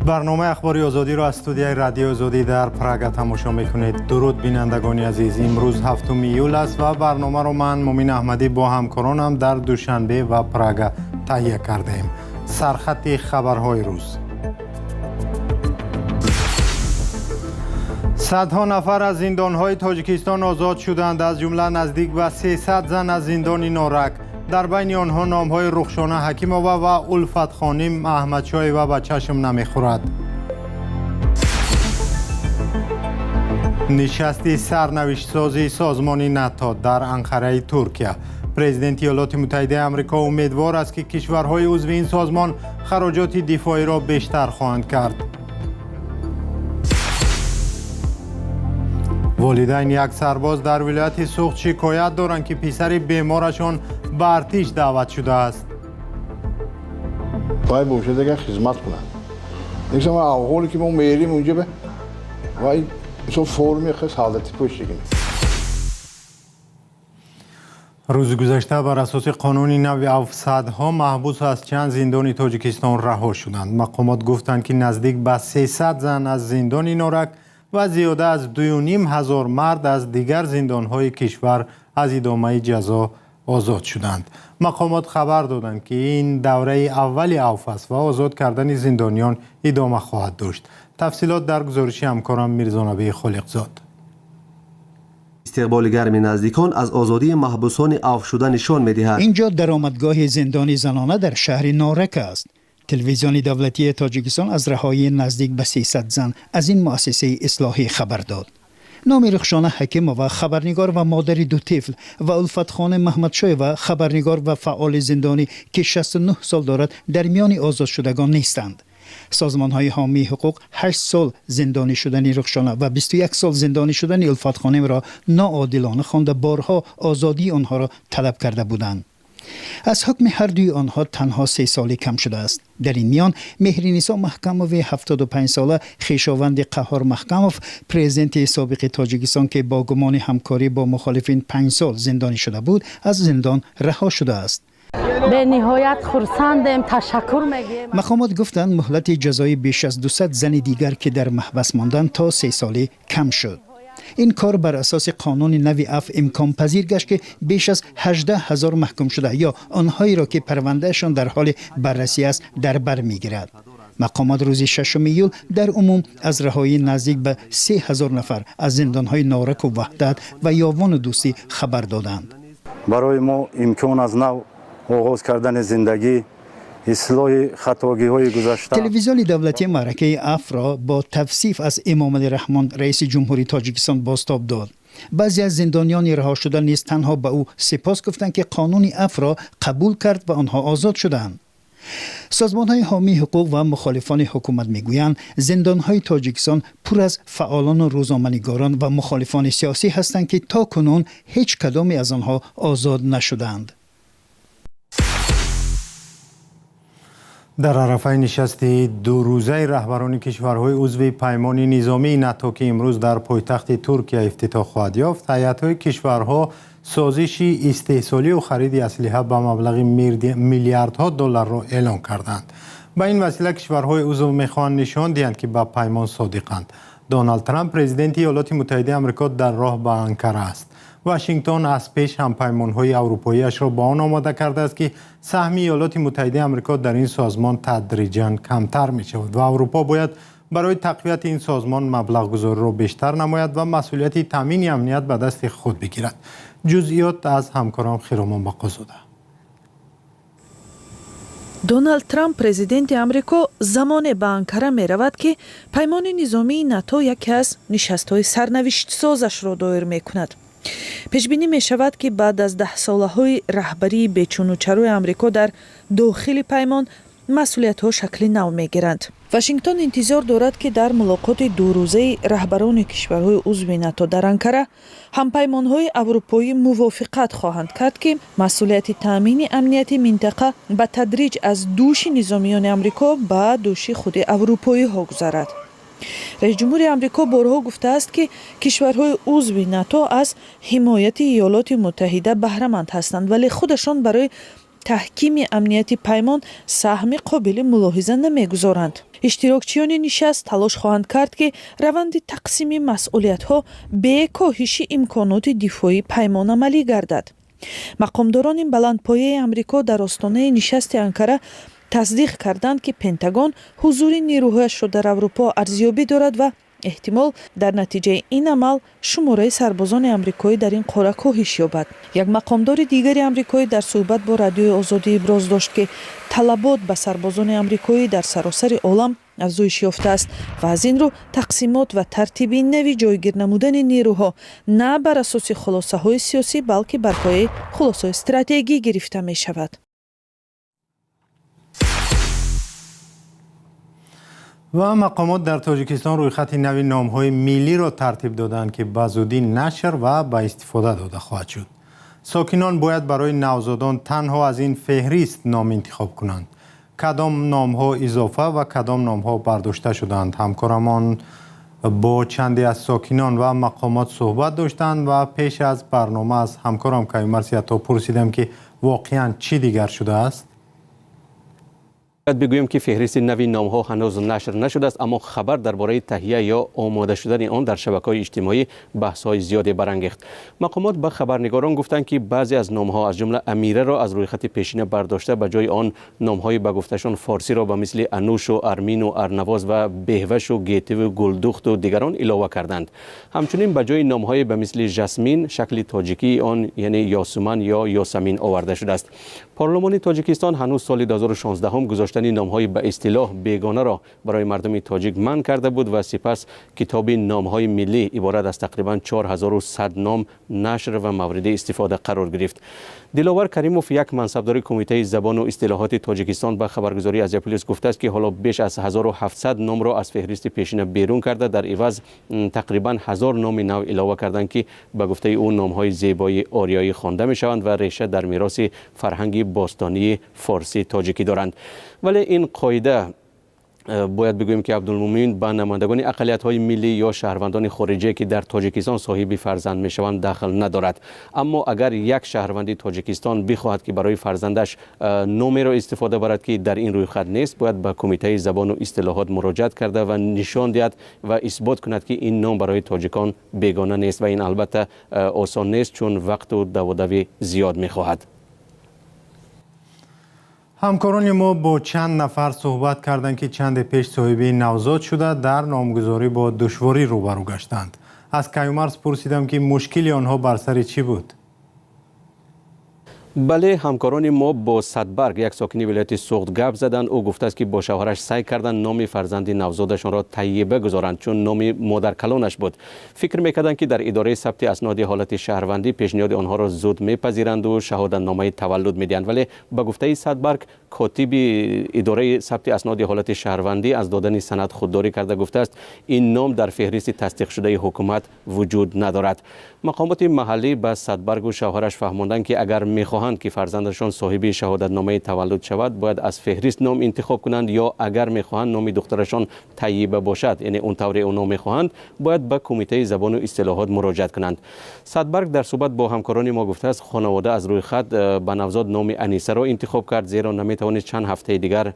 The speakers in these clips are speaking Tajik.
Барномаи Ахбори Озодиро аз студияи Радиои Озодӣ дар Прага тамошо мекунед. Дуруд, бинандагони азиз. Имрӯз 7 июл аст ва барномаро ман, Мумин Аҳмадӣ, бо ҳамкоронам дар Душанбе ва Прага таҳия кардаем. Сархати хабарҳои рӯз: садҳо нафар аз зиндонҳои Тоҷикистон озод шуданд, аз ҷумла наздик ба 300 зан аз зиндони Норак. Дар байни онҳо номҳои Рухшона Ҳакимова ва Улфатхоним Аҳмадшоева ба чашм намехӯрад. Нишасти сарнавиштсози созмони НАТО дар Анқараи Туркия. Президенти Иёлоти Муттаҳидаи Амрико умедвор аст, ки кишварҳои узви ин созмон хароҷоти дифоиро бештар хоҳанд кард. Волидайни як сарбоз дар вилояти Суғд шикоят доранд, ки писари беморашон ба артиш даъват шудааст. Вай бошад, агар хизмат кунад, авҳоле ки мо мерим унҷа, вай мисол форми солдатӣ пӯшидагим. Рӯзи гузашта бар асоси қонуни нави афв садҳо маҳбус аз чанд зиндони Тоҷикистон раҳо шуданд. Мақомот гуфтанд, ки наздик ба 300 зан аз зиндони Норак ва зиёда аз 2500 мард аз дигар зиндонҳои кишвар аз идомаи ҷазо озод шуданд. Мақомот хабар доданд, ки ин давраи аввали афв аст ва озод кардани зиндониён идома хоҳад дошт. Тафсилот дар гузориши ҳамкорам Мирзонабии Холиқзод. Истиқболи гарми наздикон аз озодии маҳбусони афвшуда нишон медиҳад. Ин ҷо даромадгоҳи зиндони занона дар шаҳри Норак аст. Телевизиони давлатии Тоҷикистон аз раҳоии наздик ба 300 зан аз ин муассисаи ислоҳӣ хабар дод. Номи Рухшона Ҳакимова, хабарнигор ва модари ду тифл, ва Улфатхоним Маҳмадшоева, хабарнигор ва фаъоли зиндонӣ, ки 69 сол дорад, дар миёни озодшудагон нестанд. Созмонҳои ҳомии ҳуқуқ 8 сол зиндонӣ шудани Рухшона ва 21 сол зиндонӣ шудани Улфатхонимро ноодилона хонда, борҳо озодии онҳоро талаб карда буданд. Аз ҳукми ҳар дуи онҳо танҳо 3 солӣ кам шудааст. Дар ин миён Меҳринисо Маҳкамови 75сола, хешованди Қаҳҳор Маҳкамов, президенти собиқи Тоҷикистон, ки бо гумони ҳамкорӣ бо мухолифин 5 сол зиндонӣ шуда буд, аз зиндон раҳо шудааст. Бениҳоят хурсандем, ташаккур мегӯем. Мақомот гуфтанд, муҳлати ҷазои беш аз 200 зани дигар, ки дар маҳбас монданд, то 3 солӣ кам шуд. Ин кор бар асоси қонуни нави афв имконпазир гашт, ки беш аз 18 ҳазор маҳкумшуда ё онҳоеро, ки парвандаашон дар ҳоли баррасӣ аст, дар бар мегирад. Мақомот рӯзи 6 июл дар умум аз раҳоии наздик ба 3000 нафар аз зиндонҳои Нораку Ваҳдат ва Ёвону Дӯстӣ хабар доданд. Барои мо имкон аз нав оғоз кардани зиндагӣ, ислоҳи хатогиҳои гузашта. Телевизиони давлатӣ маъракаи афвро бо тавсиф аз Эмомалӣ Раҳмон, раиси ҷумҳури Тоҷикистон, бозтоб дод. Баъзе аз зиндониёни раҳошуда низ танҳо ба ӯ сипос гуфтанд, ки қонуни афвро қабул кард ва онҳо озод шуданд. Созмонҳои ҳомии ҳуқуқ ва мухолифони ҳукумат мегӯянд, зиндонҳои Тоҷикистон пур аз фаъолону рӯзноманигорон ва мухолифони сиёсӣ ҳастанд, ки то кунун ҳеҷ кадоме аз онҳо озод нашуданд. Дар арафаи нишасти дурӯзаи раҳбарони кишварҳои узви паймони низомии НАТО, ки имрӯз дар пойтахти Туркия ифтитоҳ хоҳад ёфт, ҳайатҳои кишварҳо созиши истеҳсолию хариди аслиҳа ба маблағи миллиардҳо долларро эълон карданд. Ба ин васила кишварҳои узв мехоҳанд нишон диҳанд, ки ба паймон содиқанд. Доналд Трамп, президенти Иёлоти Муттаҳидаи Амрико, дар роҳ ба Анкара аст. Вашингтон аз пеш ҳампаймонҳои аврупоиашро ба он омода кардааст, ки саҳми Иёлоти Муттаҳидаи Амрико дар ин созмон тадриҷан камтар мешавад ва Аврупо бояд барои тақвияти ин созмон маблағгузориро бештар намояд ва масъулияти таъмини амният ба дасти худ бигирад. Ҷузъиёт аз ҳамкорам Хиромон Бақозода. Доналд Трамп, президенти Амрико, замоне ба Анкара меравад, ки паймони низомии НАТО яке аз нишастҳои сарнавиштсозашро доир мекунад. Пешбинӣ мешавад, ки баъд аз даҳсолаҳои раҳбарии бечунучарои Амрико дар дохили паймон, масъулиятҳо шакли нав мегиранд. Вашингтон интизор дорад, ки дар мулоқоти дурӯзаи раҳбарони кишварҳои узви НАТО дар Анкара ҳампаймонҳои аврупоӣ мувофиқат хоҳанд кард, ки масъулияти таъмини амнияти минтақа ба тадриҷ аз дӯши низомиёни Амрико ба дӯши худи аврупоиҳо гузарад. Раисҷумҳури Амрико борҳо гуфтааст, ки кишварҳои узви НАТО аз ҳимояти Иёлоти Муттаҳида баҳраманд ҳастанд, вале худашон барои Таҳкими амнияти паймон саҳми қобили мулоҳиза намегузоранд. Иштирокчиёни нишаст талош хоҳанд кард, ки раванди тақсими масъулиятҳо бе коҳиши имконоти дифоии паймон амалӣ гардад. Мақомдорони баландпояи Амрико дар остонаи нишасти Анкара тасдиқ карданд, ки Пентагон ҳузури нерӯҳояшро дар Аврупо арзёбӣ дорад ва эҳтимол дар натиҷаи ин амал шумораи сарбозони амрикоӣ дар ин қора коҳиш ёбад. Як мақомдори дигари амрикоӣ дар суҳбат бо Радиои Озодӣ иброз дошт, ки талабот ба сарбозони амрикоӣ дар саросари олам афзоиш ёфтааст ва аз ин рӯ тақсимот ва тартиби нави ҷойгир намудани нерӯҳо на бар асоси хулосаҳои сиёсӣ, балки бар пояи хулосаҳои стратегӣ гирифта мешавад. Ва мақомот дар Тоҷикистон рӯйхати нави номҳои миллиро тартиб доданд, ки ба зудӣ нашр ва ба истифода дода хоҳад шуд. Сокинон бояд барои навзодон танҳо аз ин феҳрист ном интихоб кунанд. Кадом номҳо изофа ва кадом номҳо бардошта шуданд? Ҳамкорамон бо чанде аз сокинон ва мақомот суҳбат доштанд ва пеш аз барнома аз ҳамкорам Каюмарс Сиято пурсидам, ки воқеан чӣ дигар шудааст. Бояд бигӯем, ки феҳристи нави номҳо ҳанӯз нашр нашудааст, аммо хабар дар бораи таҳия ё омода шудани он дар шабакаҳои иҷтимоӣ баҳсҳои зиёде барангехт. Мақомот ба хабарнигорон гуфтанд, ки баъзе аз номҳо, аз ҷумла Амираро, аз рӯйхати пешина бардошта, ба ҷои он номҳои ба гуфташон форсиро ба мисли Анушу, Армину, Арнавоз ва Беҳвашу, Гетиву, Гулдухту дигарон илова карданд. Ҳамчунин ба ҷои номҳое ба мисли Жасмин шакли тоҷикии он, яъне Ёсуман ё Ёсамин, оварда шудааст. Парлумони Тоҷикистон ҳанӯз соли 2016 гузоштани номҳои ба истилоҳ бегонаро барои мардуми тоҷик манъ карда буд ва сипас китоби номҳои миллӣ иборат аз тақрибан 4100 ном нашр ва мавриди истифода қарор гирифт. Диловар Каримов, як мансабдори Кумитаи забону истилоҳоти Тоҷикистон, ба хабаргузории Азия Плюс гуфтааст, ки ҳоло беш аз 1700 номро аз феҳристи пешина берун карда, дар иваз тақрибан 1000 номи нав илова карданд, ки ба гуфтаи ӯ номҳои зебои ориёӣ хонда мешаванд ва реша дар мероси фарҳанги бостонии форсӣ тоҷикӣ доранд. Вале ин қоида, бояд бигӯем, ки Абдулмумин, ба намояндагони ақаллиятҳои миллӣ ё шаҳрвандони хориҷие, ки дар Тоҷикистон соҳиби фарзанд мешаванд, дахл надорад. Аммо агар як шаҳрванди Тоҷикистон бихоҳад, ки барои фарзандаш номеро истифода барад, ки дар ин рӯйхат нест, бояд ба Кумитаи забону истилоҳот муроҷиат карда ва нишон диҳад ва исбот кунад, ки ин ном барои тоҷикон бегона нест. Ва ин албатта осон нест, чун вақту даводави зиёд мехоҳад. Ҳамкорони мо бо чанд нафар суҳбат карданд, ки чанде пеш соҳиби навзод шуда, дар номгузорӣ бо душворӣ рӯбарӯ гаштанд. Аз Каюмарс пурсидам, ки мушкили онҳо бар сари чӣ буд. Бале, ҳамкорони мо бо Садбарг, як сокини вилояти Суғд, гап заданд. Ӯ гуфтааст, ки бо шавҳараш сай карданд номи фарзанди навзодашонро Тайиба гузоранд, чун номи модаркалонаш буд. Фикр мекарданд, ки дар идораи сабти асноди ҳолати шаҳрвандӣ пешниҳоди онҳоро зуд мепазиранду шаҳодатномаи таваллуд медиҳанд. Вале ба гуфтаи Садбарг, котиби идораи сабти асноди ҳолати шаҳрвандӣ аз додани санад худдорӣ карда, гуфтааст, ин ном дар феҳристи тасдиқшудаи ҳукумат вуҷуд надорад. Мақомоти маҳаллӣ ба Садбаргу шавҳараш фаҳмонданд, ки агар мехоҳанд, ки фарзандашон соҳиби шаҳодатномаи таваллуд шавад, бояд аз феҳрист ном интихоб кунанд, ё агар мехоҳанд номи духтарашон Тайиба бошад, яъне он тавре оно мехоҳанд, бояд ба Кумитаи забону истилоҳот муроҷиат кунанд. Садбарг дар суҳбат бо ҳамкорони мо гуфтааст, хонавода аз рӯйхат ба навзод номи Анисаро интихоб кард, зеро наметавонист чанд ҳафтаи дигар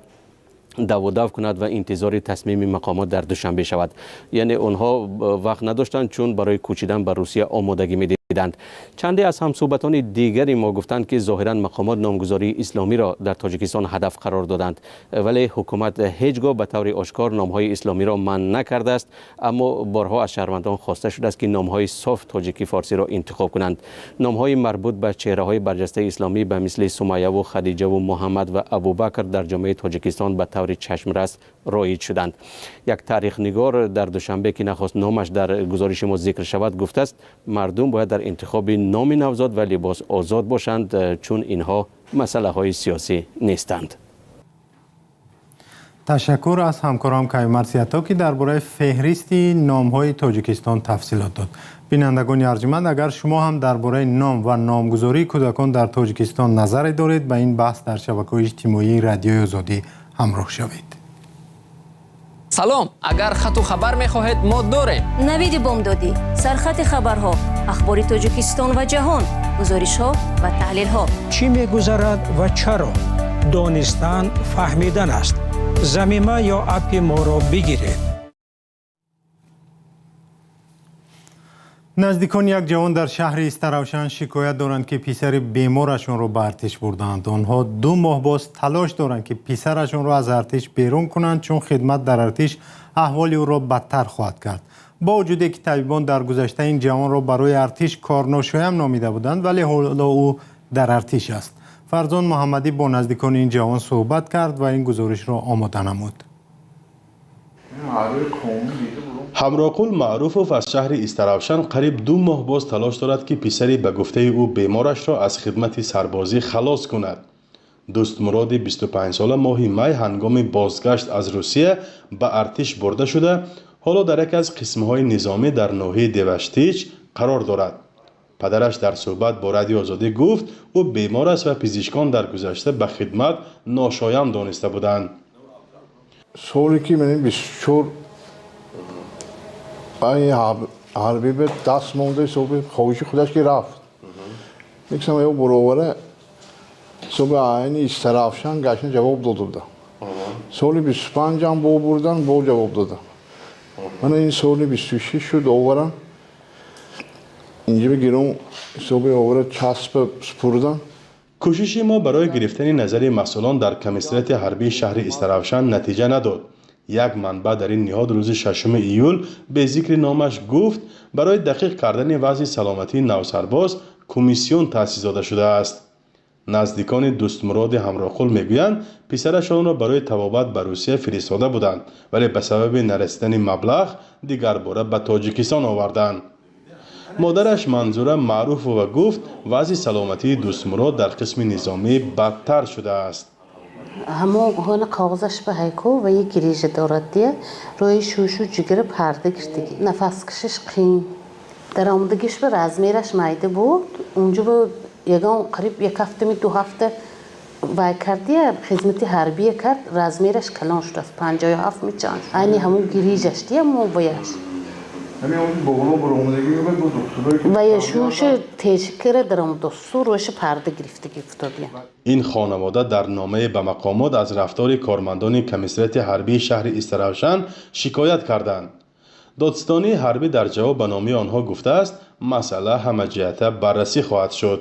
давудав кунад ва интизори тасмими мақомот дар Душанбе шавад. Яъне онҳо вақт надоштанд, чун барои кӯчидан ба Русия омодагӣ медиданд. Чанде аз ҳамсӯҳбатони дигари мо гуфтанд, ки зоҳиран мақомот номгузории исломиро дар Тоҷикистон ҳадаф қарор доданд, вале ҳукумат ҳеҷ гоҳ ба таври ошкор номҳои исломиро манъ накардааст, аммо борҳо аз шаҳрвандон хоста шудааст, ки номҳои соф тоҷикӣ форсиро интихоб кунанд. Номҳои марбут ба чеҳраҳои барҷастаи исломӣ ба мисли Сумайяву Хадиҷаву Муҳаммад ва Абубакр дар ҷомеаи Тоҷикистон ба таври чашмрас роиҷ шуданд. Як таърихнигор дар Душанбе, ки нахост номаш дар гузориши мо зикр шавад, гуфтааст, мардум бояд дар интихоби номи навзод ва либос озод бошанд, чун инҳо масъалаҳои сиёсӣ нестанд. Ташаккур аз ҳамкорам Каюмарс Ято, ки дар бораи феҳристи номҳои Тоҷикистон тафсилот дод. Бинандагони арҷманд, агар шумо ҳам дар бораи ном ва номгузории кӯдакон дар Тоҷикистон назаре доред, ба ин баҳс дар шабакаҳои иҷтимоии Радиои Озодӣ ҳамроҳ шавед. Салом, агар хату хабар мехоҳед, мо дорем. Навиди бомдодӣ, сархати хабарҳо, ахбори Тоҷикистон ва ҷаҳон, гузоришҳо ва таҳлилҳо. Чӣ мегузарад ва чаро? Донистан фаҳмидан аст. Замима ё аппи моро бигиред. Наздикони як ҷавон дар шаҳри Истаравшан шикоят доранд, ки писари беморашонро ба артиш бурдаанд. Онҳо 2 моҳ боз талош доранд, ки писарашонро аз артиш берун кунанд, чун хидмат дар артиш аҳволи ӯро бадтар хоҳад кард. Бо вуҷуде ки табибон дар гузашта ин ҷавонро барои артиш корношоям номида буданд, вале ҳоло ӯ дар артиш аст. Фарзон Муҳаммадӣ бо наздикони ин ҷавон суҳбат кард ва ин гузоришро омода намуд. Ҳамроқул Маъруфов аз шаҳри Истаравшан қариб 2 моҳ боз талош дорад, ки писари ба гуфтаи ӯ беморашро аз хидмати сарбозӣ халос кунад. Дӯстмуроди 25сола моҳи май ҳангоми бозгашт аз Русия ба артиш бурда шуда, ҳоло дар яке аз қисмҳои низомӣ дар ноҳияи Деваштич қарор дорад. Падараш дар суҳбат бо Радиои Озодӣ гуфт, ӯ бемор аст ва пизишкон дар гузашта ба хидмат ношоям дониста буданд. Соли ки ман 24 ҳарбӣ ба даст монда, ҳисоби хоҳиши худаш ки рафт, яксам ё буровара ҳисоби айни Истаравшан гашта ҷавоб дода буда. Соли 25-ам бо бурдан, бо ҷавоб дода. Мана ин соли 26 шуд, оварам инҷа гиром, ҳисоби овара часпа супурдан. Кӯшиши мо барои гирифтани назари масъулон дар комиссариати ҳарбии шаҳри Истаравшан натиҷа надод. Як манбаъ дар ин ниҳод рӯзи 6 июл бе зикри номаш гуфт, барои дақиқ кардани вазъи саломатии навсарбоз комиссион таъсис дода шудааст. Наздикони Дӯстмуроди Ҳамроқул мегӯянд, писарашонро барои табобат ба Русия фиристода буданд, вале ба сабаби нарасидани маблағ дигарбора ба Тоҷикистон оварданд. Модараш Манзура Маъруфова гуфт, вазъи саломатии Дӯстмурод дар қисми низомӣ бадтар шудааст. Ҳамон ҳоли коғазаш ба ҳайку ва як гирижа дорад дия, рӯи шушу ҷигара парда гиртиги, нафаскашиш қиин, даромадагиш ба размераш майда буд. Унҷо ба ягон қариб як ҳафтами 2 ҳафта вай кардия, хизмати ҳарбия кард, размераш калон шудааст, 57 мечанд, айни ҳамон гирижаш дия мо ваяш. Вая шуша тешикара даромадосу рӯяша парда гирифтаги уфтодия. Ин хонавода дар номае ба мақомот аз рафтори кормандони комиссариати ҳарбии шаҳри Истаравшан шикоят карданд. Додситонии ҳарбӣ дар ҷавоб ба номаи онҳо гуфтааст, масъала ҳамаҷиҳата баррасӣ хоҳад шуд.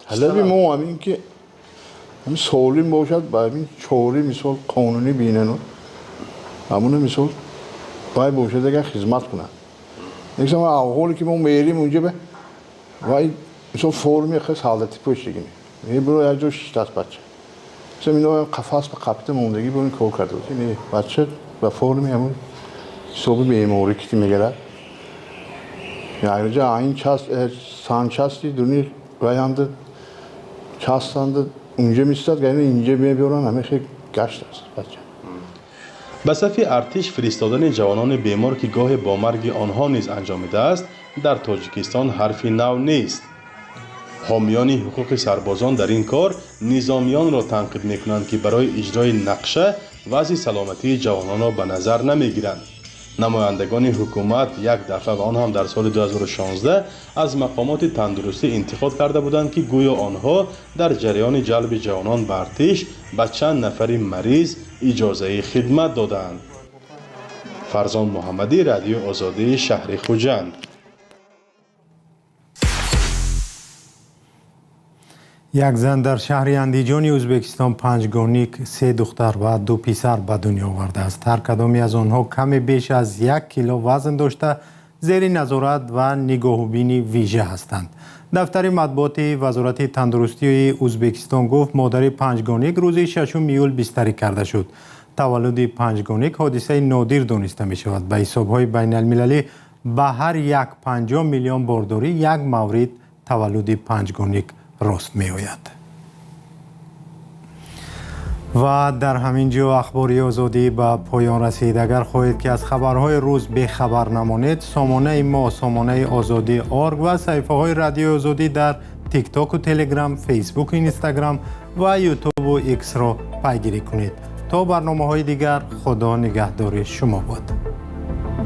Талаби мо ҳамин ки ҳамин солим бошад, ба ҳамин чори мисол қонунӣ бинану ҳамуна мисол вай бошад, агар хизмат кунад. Яксам аҳволе ки мо мерим унҷа ба вай мисол форми хе солдати пӯшидагини мебуро, як ҷо шиштааст бача. Мисол ино қафас ба қапита мондагӣ бо ин кор карда буд. Бача ба форми ҳамун ҳисоби беморӣ кити мегарад. Якҷа айн часть санчасти дуни вай ҳамда частанда унҷа мистад, гайна инҷа мебиёранд, ҳамин хе гашт аст бача. Ба сафи артиш фиристодани ҷавонони бемор, ки гоҳе бо марги онҳо низ анҷомидааст, дар Тоҷикистон ҳарфи нав нест. Ҳомиёни ҳуқуқи сарбозон дар ин кор низомиёнро танқид мекунанд, ки барои иҷрои нақша вазъи саломатии ҷавононро ба назар намегиранд. Намояндагони ҳукумат як дафъа ва он ҳам дар соли 2016 аз мақомоти тандурустӣ интиқод карда буданд, ки гӯё онҳо дар ҷараёни ҷалби ҷавонон ба артиш ба чанд нафари мариз иҷозаи хидмат додаанд. Фарзон Муҳаммадӣ, Радиои Озодӣ, шаҳри Хуҷанд. Як зан дар шаҳри Андиҷони Ӯзбекистон панҷгоник, се духтар ва ду писар ба дунё овардааст. Ҳар кадоме аз онҳо каме беш аз 1 кило вазн дошта, зери назорат ва нигоҳубини вижа ҳастанд. Дафтари матбуоти Вазорати тандурустии Ӯзбекистон гуфт, модари панҷгоник рӯзи 6 июл бистарӣ карда шуд. Таваллуди панҷгоник ҳодисаи нодир дониста мешавад. Ба ҳисобҳои байналмилалӣ, ба ҳар 1,5 миллион бордорӣ як маврид таваллуди панҷгоник рост меояд. Ва дар ҳамин ҷо Ахбори Озодӣ ба поён расид. Агар хоҳед, ки аз хабарҳои рӯз бехабар намонед, сомонаи мо, сомонаи Озодӣ орг, ва саҳифаҳои Радиои Озодӣ дар Тиктоку Телеграм, Фейсбуку Инстаграм ва Ютубу Иксро пайгирӣ кунед. То барномаҳои дигар, Худо нигаҳдори шумо бод.